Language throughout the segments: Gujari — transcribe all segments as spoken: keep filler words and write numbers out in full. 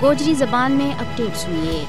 گوجری زبان میں اپڈیٹ سنیے۔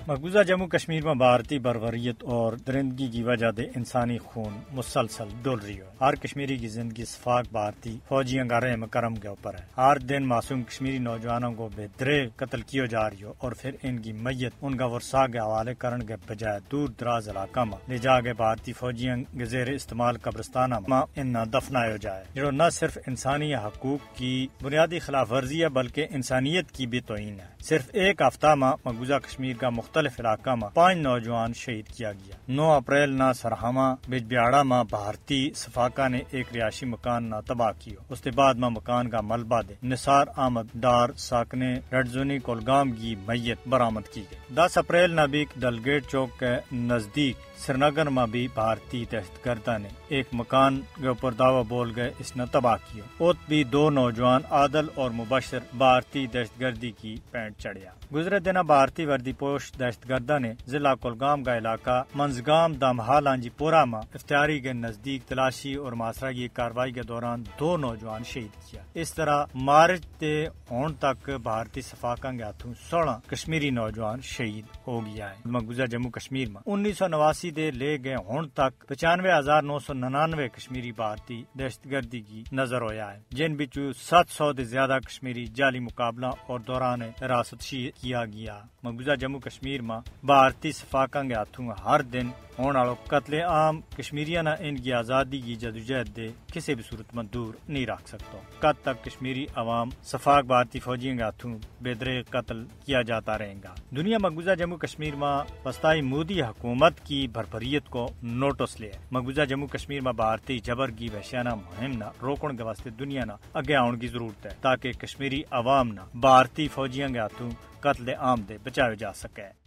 مقبوضہ جموں کشمیر ما بھارتی بربریت اور درندگی کی وجہ دے انسانی خون مسلسل ڈول رہیو۔ ہر کشمیری کی زندگی صفاق بھارتی فوجیاں کا رہے مکرم کے اوپر ہے۔ ہر دن معصوم کشمیری نوجوانوں کو بے درے قتل کیو جا رہیو اور پھر ان کی میت ان کا ورثاء کے حوالے کرن کے بجائے دور دراز علاقہ ما لے جا کے بھارتی فوجیاں کے زیر استعمال قبرستانہ ما ان نا دفنایو جائے، جڑو نہ صرف انسانی حقوق کی بنیادی خلاف ورزی ہے بلکہ انسانیت کی بھی توہین ہے۔ صرف ایک ہفتہ ما مقبوضہ کشمیر کا مختلف علاقہ ما پانچ نوجوان شہید کیا گیا۔ نو اپریل نا سرہاما بج بیاڑا ما بھارتی صفاقہ نے ایک رہائشی مکان نا تباہ کیو۔ اس کے بعد ما مکان کا ملبہ دے نثار احمد ڈار ساکنے رڈزونی کولگام کی میت برآمد کی گئی۔ دس اپریل نا بھی ڈلگیٹ چوک کے نزدیک سرینگر ما بھی بھارتی دہشت گرداں نے ایک مکان کے اوپر دعوی بول گئے اس نا تباہ کیو۔ ات بھی دو نوجوان عادل اور مبشر بھارتی دہشت گردی کی پینٹ چڑھیا۔ گزرے دناں بھارتی وردی پوش دہشت گرداں نے ضلع کولگام کا علاقہ منزگام دامحال آنجی پورا ما افتیاری کے نزدیک تلاشی اور ماسرا کی کاروائی کے دوران دو نوجوان شہید کیا۔ اس طرح مارچ تے ہن تک بھارتی صفاقاں کے ہاتھوں سولہ کشمیری نوجوان شہید ہو گیا ہے۔ مقبوضہ جموں کشمیر ما انیس سو نواسی دے لے گئے ہن تک پچانوے ہزار نو سو ننانوے کشمیری بھارتی دہشت گردی کی نظر ہویا ہے، جن بچوں ست سو دے زیادہ کشمیری جعلی مقابلہ اور دوران حراست شہید کیا گیا۔ مقبوضہ جموں کشمیر ما بھارتی صفاقاں کے ہاتھوں ہر دن ہون آڑو قتل عام کشمیریاں نا ان کی آزادی کی جدوجہد دے کسے بھی صورت ما دور نہیں رکھ سکتو۔ کد تک کشمیری عوام صفاق بھارتی فوجیاں کے ہاتھوں بے درے قتل کیا جاتا رہیں گا؟ دنیا مقبوضہ جموں کشمیر ما وسطائی مودی حکومت کی بھرپھریت کو نوٹس لے۔ مقبوضہ جموں کشمیر ما بھارتی جبر کی وحشیانہ مہم نا روکن کے واسطے دنیا نا اگے آؤن کی ضرورت ہے تاکہ کشمیری عوام نا بھارتی فوجیاں کے ہاتھوں قتل عام دے بچایو جا سکے۔